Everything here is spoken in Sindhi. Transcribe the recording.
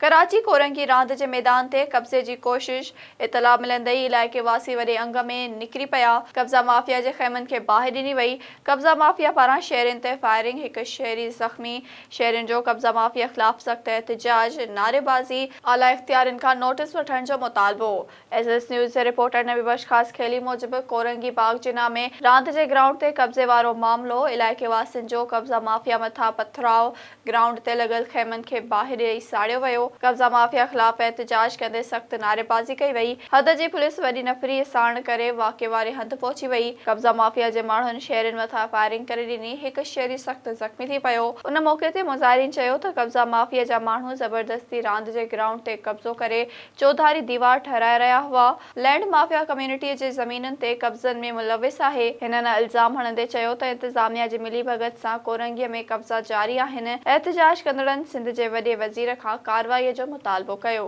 ڪراچي ڪورنگي راند جي ميدان تي قبضي جي ڪوشش، اطلاع ملندي ئي علائقي واسي وڏي انگ ۾ نڪري پيا، قبضا مافيا جي خيمن کي باهه ڏني وئي، قبضا مافيا پاران شهرين تي فائرنگ، هڪ شهري زخمي، شهرين جو قبضا مافيا خلاف سخت احتجاج، نعريبازي، اعليٰ اختيارين کان نوٽيس وٺڻ جو مطالبو. ايس ايس نيوز جي رپورٽر نبي بخش خاصخيلي موجب ڪورنگي باغ جناح ۾ راند جي گرائونڊ تي قبضي وارو معاملو، علائقي واسين جو قبضا مافيا مٿان پٿراء، گرائونڊ تي لڳل خيمن کي باهه ڏئي ساڙيو ويو، قبضا مافيا خلاف احتجاج ڪندي سخت نعريبازي ڪئي وئي، حد جي پوليس وڏي نفري ساڻ ڪري واقعي واري هنڌ پهچي وئي، قبضا مافيا جي ماڻهن شهرين مٿان فائرنگ ڪري ڏني، هڪ شهري سخت زخمي ٿي پيو، ان موقعي تي مظاهرين چيو ته قبضا مافيا جا ماڻهو زبردستي راند جي گرائونڊ تي قبضو ڪري چوڌاري ديوار ٺهرائي رهيا هئا، لينڊ مافيا ڪميونٽي جي زمينن تي قبضن ۾ ملوث آهي، هنن الزام هڻندي چيو ته انتظاميا جي ملي ڀڳت سان ڪورنگي ۾ قبضا جاري آهن، احتجاج ڪندڙن سنڌ جي وڏي وزير کان ڪارروائي جو مطالبو ڪيو.